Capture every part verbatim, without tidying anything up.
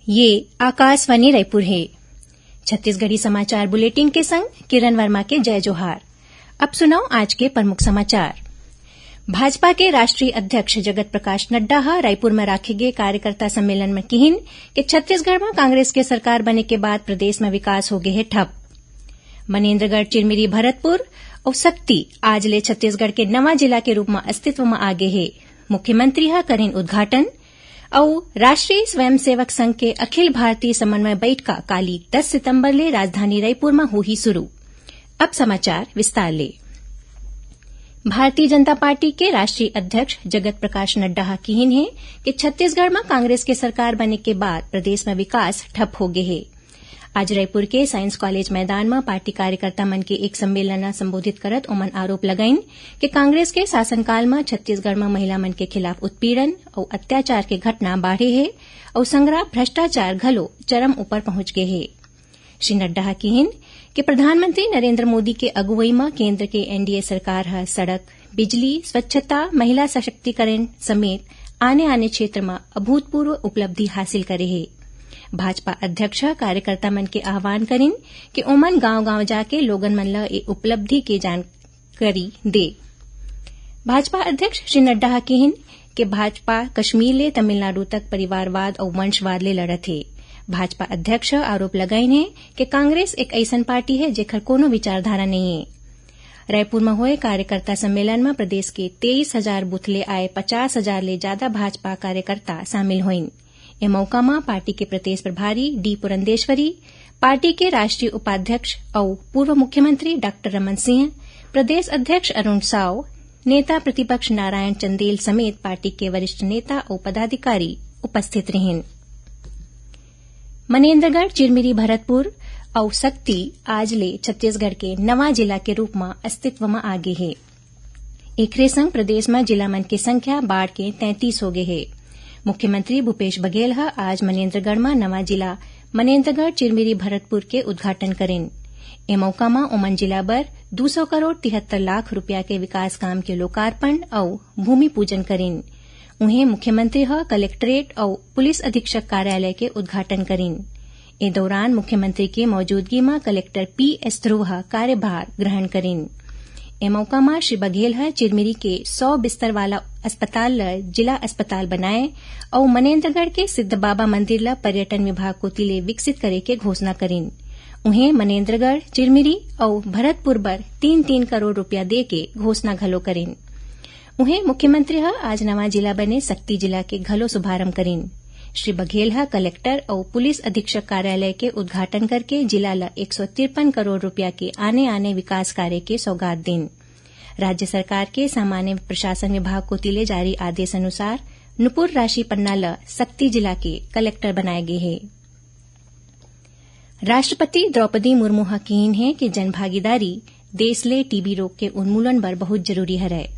ये आकाशवाणी रायपुर हे। छत्तीसगढ़ी समाचार बुलेटिन के संग किरण वर्मा के जय जोहार। अब सुनव आज के प्रमुख समाचार। भाजपा के राष्ट्रीय अध्यक्ष जगत प्रकाश नड्डा ह रायपुर म राखे गे कार्यकर्ता सम्मेलन म किहिन कि छत्तीसगढ़ म कांग्रेस के सरकार बने के बाद प्रदेश म विकास हो गे हे ठप। मनेन्द्रगढ़, चिरमिरी, भरतपुर अउ सक्ती आज ले छत्तीसगढ़ के नवा जिला के रूप म अस्तित्व म आ गे हे। मुख्यमंत्री ह करिन उद्घाटन। अउ राष्ट्रीय स्वयंसेवक संघ के अखिल भारतीय समन्वय बइठका काली दस सितंबर ले राजधानी रायपुर म होही शुरू। अब समाचार विस्तार ले। भारतीय जनता पार्टी के राष्ट्रीय अध्यक्ष जगत प्रकाश नड्डा ह किहिन हे कि छत्तीसगढ़ म कांग्रेस के सरकार बने के बाद प्रदेश म विकास ठप हो गे हे। आज रायपुर के साइंस कॉलेज मैदान म पार्टी कार्यकर्ता मन के एक सम्मेलन ल संबोधित करत ओमन आरोप लगाइन कि कांग्रेस के शासनकाल म छत्तीसगढ़ म महिला मन के खिलाफ उत्पीड़न अउ अत्याचार के घटना बाढ़े हे अउ संघरा भ्रष्टाचार घलो चरम ऊपर पहुंच गे हे। श्री नड्डा ह किहिन कि प्रधानमंत्री नरेंद्र मोदी के अगुवई म केंद्र के एनडीए सरकार ह सड़क, बिजली, स्वच्छता, महिला सशक्तिकरण समेत आने-आने क्षेत्र म अभूतपूर्व उपलब्धि हासिल करे हे। भाजपा अध्यक्ष ह कार्यकर्ता मन के आह्वान करिन कि ओमन गांव-गांव जाके लोगन मन ल ए उपलब्धि के जानकारी दे। भाजपा अध्यक्ष श्री नड्डा ह किहिन कि भाजपा कश्मीर ले तमिलनाडु तक परिवारवाद अउ वंशवाद ले लड़त हे। भाजपा अध्यक्ष ह आरोप लगाइन हे कि कांग्रेस एक अइसन पार्टी हे, जेखर कोनो विचारधारा नइ हे। रायपुर म होए कार्यकर्ता सम्मेलन म प्रदेश के तेईस हजार बूथ ले आए पचास हजार ले जादा भाजपा कार्यकर्ता शामिल होइन। ए मौका म पार्टी के प्रदेश प्रभारी डी पुरंदेश्वरी, पार्टी के राष्ट्रीय उपाध्यक्ष अउ पूर्व मुख्यमंत्री डॉक्टर रमन सिंह, प्रदेश अध्यक्ष अरुण साव, नेता प्रतिपक्ष नारायण चंदेल समेत पार्टी के वरिष्ठ नेता अउ पदाधिकारी उपस्थित रिहिन। मनेन्द्रगढ़, चिरमिरी, भरतपुर अउ सक्ती आज ले छत्तीसगढ़ के नवा जिला के रूप म अस्तित्व म आ गे हे। एखरे संग प्रदेश म जिला मन के संख्या बाढ़ के तैंतीस हो गे हे। मुख्यमंत्री भूपेश बघेल ह आज मनेन्द्रगढ़ म नवा जिला मनेन्द्रगढ़ चिरमिरी भरतपुर के उद्घाटन करिन। ए मौका म ओमन जिला बर दू सौ करोड़ तिहत्तर लाख रूपिया के विकास काम के लोकार्पण अउ भूमि पूजन करिन। उहें, मुख्यमंत्री ह कलेक्ट्रेट अउ पुलिस अधीक्षक कार्यालय के उद्घाटन करिन। ए दौरान मुख्यमंत्री के मौजूदगी म कलेक्टर पी एस ध्रुव ह कार्यभार ग्रहण करिन। ए मौका म श्री बघेल ह चिरमिरी के सौ बिस्तर वाला अस्पताल ल जिला अस्पताल बनाए अउ मनेन्द्रगढ़ के सिद्ध बाबा मंदिर ल पर्यटन विभाग कोति ले विकसित करे के घोषणा करिन। उहें, मनेन्द्रगढ़, चिरमिरी अउ भरतपुर बर तीन तीन करोड़ रूपिया दे के घोषणा घलो करिन। उहें, मुख्यमंत्री ह आज नवा जिला बने सक्ती जिला के घलो शुभारंभ करिन। श्री बघेल ह कलेक्टर अउ पुलिस अधीक्षक कार्यालय के उद्घाटन करके जिला ल एक सौ तिरपन करोड़ रूपिया के आने-आने विकास कार्य के सौगात दिन। राज्य सरकार के सामान्य प्रशासन विभाग कोति ले जारी आदेश अनुसार नुपुर राशि पन्ना ल सक्ती जिला के कलेक्टर बनाए गे हे। राष्ट्रपति द्रौपदी मुर्मू ह किहिन हे कि जनभागीदारी देश ले टीबी रोग के उन्मूलन बर बहुत जरूरी हरय।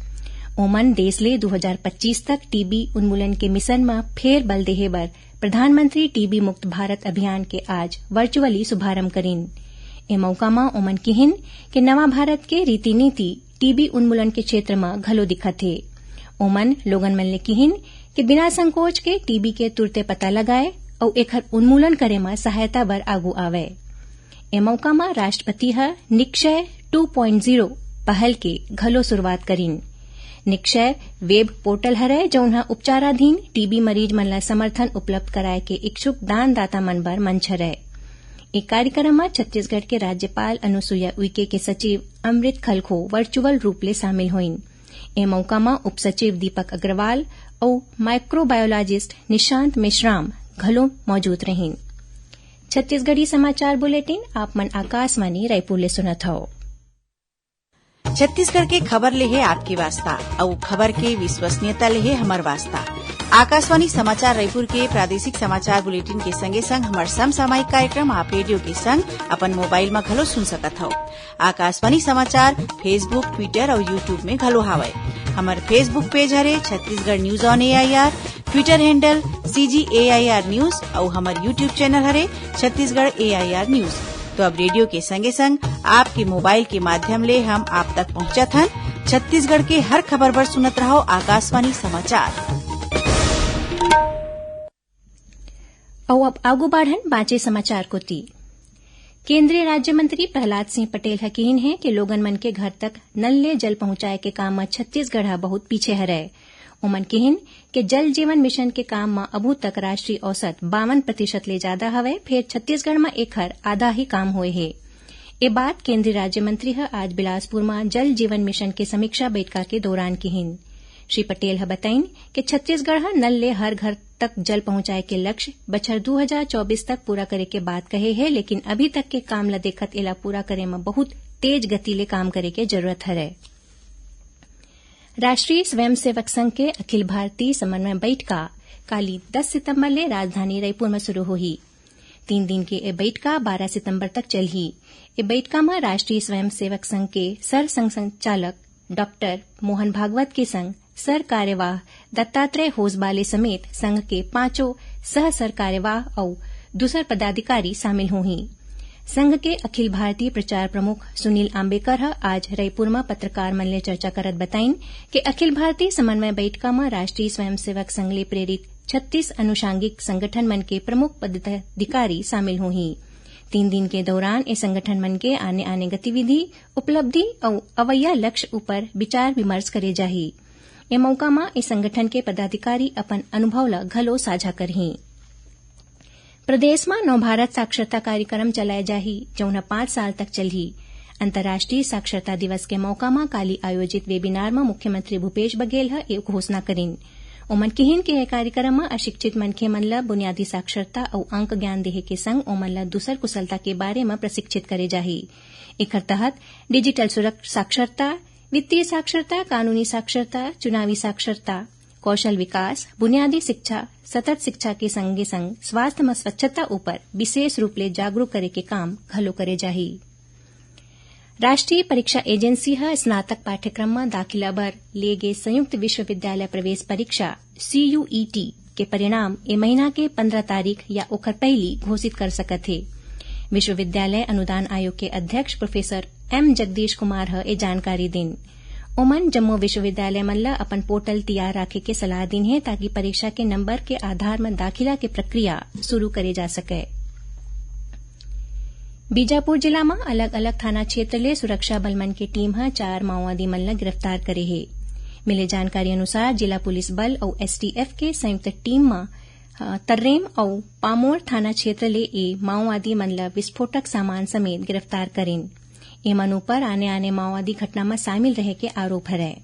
ओमन देश ले दू हजार पच्चीस तक टीबी उन्मूलन के मिशन म फेर बल देहे बर प्रधानमंत्री टीबी मुक्त भारत अभियान के आज वर्चुअली शुभारंभ करिन। ए मौका म ओमन किहिन कि नवा भारत के रीति नीति टीबी उन्मूलन के क्षेत्र म घलो दिखत हे। ओमन लोगन मन ले किहिन कि बिना संकोच के टीबी के तुरते पता लगाए अउ एखर उन्मूलन करे म सहायता बर आगू आवय। ए मौका म राष्ट्रपति ह निक्षय टू पॉइंट ज़ीरो पहल के घलो शुरुआत करिन। निक्षय वेब पोर्टल हरय, जउन ह उपचाराधीन टीबी मरीज मन ल समर्थन उपलब्ध कराए के इच्छुक दानदाता मन बर मंच हरय। ए कार्यक्रम म छत्तीसगढ़ के राज्यपाल अनुसुईया उइके के सचिव अमृत खलखो वर्चुअल रूप ले शामिल होइन। ए मौका म उप सचिव दीपक अग्रवाल अउ माइक्रोबायोलॉजिस्ट निशांत मेश्राम घलो मौजूद रहिन। छत्तीसगढ़ी समाचार बुलेटिन आप मन आकाशवाणी रायपुर ले सुनत हव। छत्तीसगढ़ के खबर ले हे आपके वास्ता, अउ खबर के विश्वसनीयता ले हे हमर वास्ता। आकाशवाणी समाचार रायपुर के प्रादेशिक समाचार बुलेटिन के संगे संग हमर समसामयिक कार्यक्रम आप रेडियो के संग अपन मोबाइल म घलो सुन सकत हव। आकाशवाणी समाचार Facebook, Twitter अउ YouTube में घलो हावय। हमर Facebook पेज हरे Chhattisgarh news on AIR, Twitter handle CG AIR news अउ हमर YouTube चैनल हरे छत्तीसगढ़ एआईआर न्यूज। तो अब रेडियो के संगे संग आपके मोबाइल के माध्यम ले हम आप तक पहुंचत हन। छत्तीसगढ़ के हर खबर बर सुनत रहव आकाशवाणी समाचार। अउ अब आगू बाढ़न बांचे समाचार कोति। केंद्रीय राज्य मंत्री प्रहलाद सिंह पटेल ह किहिन हे कि लोगन मन के घर तक नल ले जल पहुंचाए के काम म छत्तीसगढ़ ह बहुत पीछे हरय। ओमन किहिन कि जल जीवन मिशन के काम म अभू तक राष्ट्रीय औसत बावन प्रतिशत ले जादा हवय, फेर छत्तीसगढ़ म एखर आधा ही काम होए हे। ए बात केंद्रीय राज्य मंत्री ह आज बिलासपुर म जल जीवन मिशन के समीक्षा बैठका के दौरान किहिन। श्री पटेल ह बताइन कि छत्तीसगढ़ ह नल ले हर घर तक जल पहुंचाए के लक्ष्य बछर दू हजार चौबीस तक पूरा करे के बात कहे हे, लेकिन अभी तक के काम ल देखत एला पूरा करे म बहुत तेज गति ले काम करे के जरूरत हरय। राष्ट्रीय स्वयंसेवक संघ के अखिल भारतीय समन्वय बैठका काली दस सितंबर ले राजधानी रायपुर म शुरू होही। तीन दिन के ए बैठका बारह सितंबर तक चलही। ए बैठका म राष्ट्रीय स्वयंसेवक संघ के सर संघ संचालक डॉक्टर मोहन भागवत के संग सर कार्यवाह दत्तात्रेय होसबाले समेत संघ के पांचों सह सर कार्यवाह अउ दूसर पदाधिकारी शामिल होही। संघ के अखिल भारतीय प्रचार प्रमुख सुनील आंबेकर ह आज रायपुर म पत्रकार मन ले चर्चा करत बताइन कि अखिल भारतीय समन्वय बैठका म राष्ट्रीय स्वयंसेवक संघ ले प्रेरित छत्तीस अनुषांगिक संगठन मन के प्रमुख पदाधिकारी शामिल होही। तीन दिन के दौरान ए संगठन मन के आने-आने गतिविधि, उपलब्धि अउ अवइया लक्ष्य उपर विचार विमर्श करे जाही। ए मौका म ए संगठन के पदाधिकारी अपन अनुभव ल घलो साझा करही। प्रदेश म नवभारत साक्षरता कार्यक्रम चलाए जाही, जउन ह पांच साल तक चलही। अंतर्राष्ट्रीय साक्षरता दिवस के मौका म काली आयोजित वेबिनार म मुख्यमंत्री भूपेश बघेल ह ए घोषणा करिन। ओमन किहिन कि ए कार्यक्रम म अशिक्षित मनखे मन ल बुनियादी साक्षरता अउ अंक ज्ञान देहे के संग ओमन ल दूसर कुशलता के बारे म प्रशिक्षित करे जाही। एखर तहत डिजिटल सुरक-, साक्षरता, वित्तीय साक्षरता, कानूनी साक्षरता, चुनावी साक्षरता, कौशल विकास, बुनियादी शिक्षा, सतत शिक्षा के संगे संग स्वास्थ्य म स्वच्छता ऊपर विशेष रूप ले जागरूक करे के काम घलो करे जाही। राष्ट्रीय परीक्षा एजेंसी ह स्नातक पाठ्यक्रम म दाखिला बर लिए गे संयुक्त विश्वविद्यालय प्रवेश परीक्षा, सीयूईटी, के परिणाम ए महीना के पंद्रह तारीख या ओखर पहिली घोषित कर सकत हे। विश्वविद्यालय अनुदान आयोग के अध्यक्ष प्रोफेसर एम जगदीश कुमार ह ए जानकारी दिन। ओमन जम्मो विश्वविद्यालय मन ल अपन पोर्टल तियार राखे के सलाह दिन हे, ताकि परीक्षा के नंबर के आधार म दाखिला के प्रक्रिया शुरू करे जा सकय। बीजापुर जिला म अलग-अलग थाना क्षेत्र ले सुरक्षा बल मन के टीम ह चार माओवादी मन ल गिरफ्तार करे हे। मिले जानकारी अनुसार, जिला पुलिस बल अउ एसटीएफ के संयुक्त टीम म, अ, तर्रेम अउ पामोर थाना क्षेत्र ले ए माओवादी मन ल विस्फोटक सामान समेत गिरफ्तार करिन। एमन ऊपर आने-आने माओवादी घटना म शामिल रहे के आरोप हरय।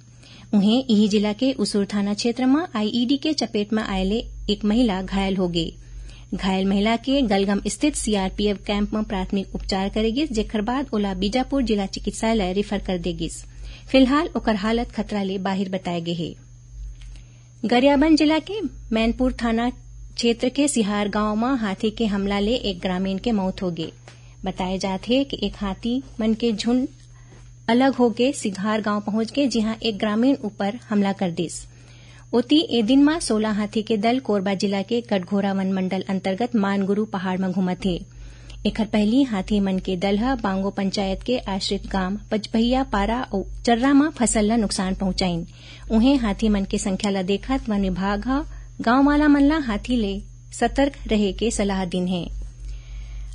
उहें, इही जिला के उसूर थाना क्षेत्र म आईईडी के चपेट म आए ले एक महिला घायल हो गे। घायल महिला के गलगम स्थित सीआरपीएफ कैंप म प्राथमिक उपचार करे गिस, जेखर बाद ओला बीजापुर जिला चिकित्सालय रेफर कर दे गिस। फिलहाल ओकर हालत खतरा ले बाहिर बताए गे हे। गरियाबंद जिला के मैनपुर थाना क्षेत्र के सिहार गांव म हाथी के हमला ले एक ग्रामीण के मौत हो गे। बताए जात हे कि एक हाथी मन के झुंड अलग होके सिहार गांव पहुंच गे, जिहां एक ग्रामीण ऊपर हमला कर दिस। ओती, ए दिन म सोलह हाथी के दल कोरबा जिला के कटघोरा वन मंडल अंतर्गत मानगुरु पहाड़ म घूमत हे। एखर पहिली हाथी मन के दल ह बांगो पंचायत के आश्रित गांव पचपहिया पारा अउ चर्रा म फसल ल नुकसान पहुंचाइन। उहें, हाथी मन के संख्या ल देखत वन विभाग ह गांव वाला मन ल हाथी ले सतर्क रहे के सलाह दिन हे।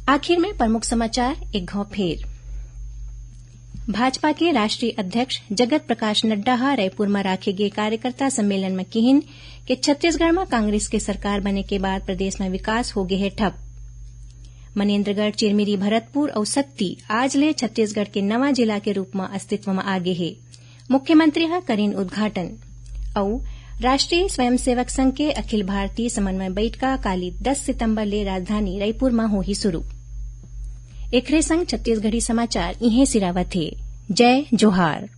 आखिर में प्रमुख समाचार एक घाव फेर। भाजपा के राष्ट्रीय अध्यक्ष जगत प्रकाश नड्डा ह रायपुर म राखे गे कार्यकर्ता सम्मेलन म किहिन कि छत्तीसगढ़ म कांग्रेस के सरकार बने के बाद प्रदेश म विकास हो गे हे ठप। मनेन्द्रगढ़, चिरमिरी, भरतपुर अउ सक्ती आज ले छत्तीसगढ़ के नवा जिला के रूप म अस्तित्व म आ गे हे। मुख्यमंत्री ह करिन उद्घाटन। अउ राष्ट्रीय स्वयंसेवक संघ के अखिल भारतीय समन्वय बैठका काली दस सितंबर ले राजधानी रायपुर म होही शुरू। एखरे संग छत्तीसगढ़ी समाचार इहें सिरावत हे। जय जोहार।